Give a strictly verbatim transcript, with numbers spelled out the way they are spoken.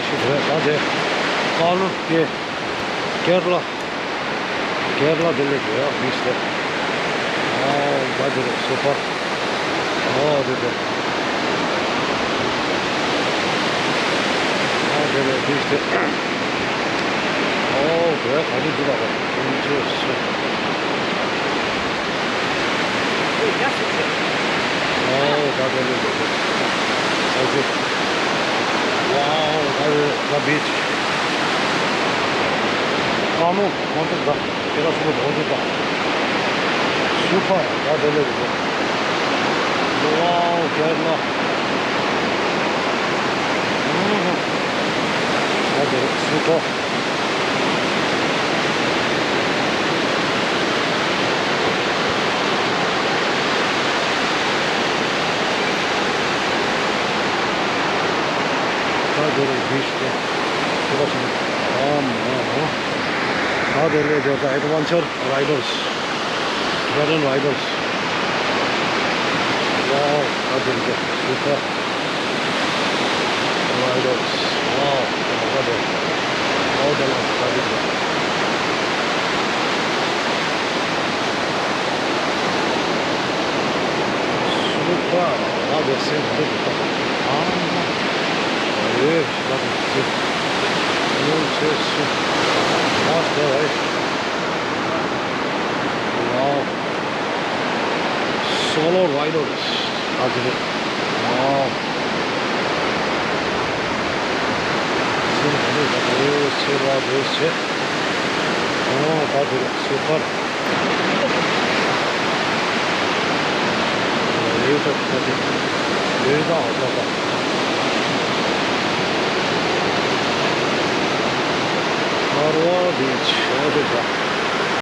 ཆུ་དེ་ད་དེ་ཀ་ལུ་ཀེ་ཀེར་ལ། ཀེར་ལ་དེ་ལས་དེ་ཡ་བིཆ་དེ། ཨོ་ད་དེ་རེད་སུ་པར། ཨོ་དེ་དེ། ཨོ་དེ་རེད་བིཆ་དེ། ཨོ་དེ་ག་དུས་འདུག་ལ་ཁོང་ཚོས་སུ། ཨོ་ད་དེ་ལས་དེ་དེ། ས་ཆུ། ཝའོ་ད་དེ་ད་བིཆ། ཀ་མོ། ཁོང་ཚོ་ད་ཁྱེད་རང་ཚོ་ཁོང་ཚོ་ད་སུ་པར་ད་དེ་ལས་རེད། ཝའོ་ཀེར་ལ། ཨུ་ཧུ། ད་དེ་སུ་པར། ད་དེ་རེད་བིཆ་དེ། ཁྱེད་རང་ཚོ་ཨམ་ཨོ་ཧོ། ད་དེ་ལས་དེ་ད་ཨེ་ཌི་ཝེན་ཅར་རའི་ཌར་སི། Tibetan Riders. Wow, ད་དེ་རེད་སུ་པར། Riders. Wow, ད་དེ་ཨོ་ད་ལ་ད་དེ་རེད། སུ་པར། ད་དེ་སེམས་ད་དེ་རེད། ཨ་ཨེ་ད་དེ་སུ། ཨོ་ཆེ་སུ། ད་དེ་རེད། Wow. Solo riders. ཨ་ཙི་རེད། Wow. སེམས་ད་དེ་ད་དེ་ཆེ་བ་དེ་ཆེ། ཨོ་ད་དེ་རེད་སུ་པར། ཡོད་ད་ད་དེ་ཡོད་ད་ཨོ་ད་ད། ཨར་ཝ་བིཆ་ཨོ་དེ་ད།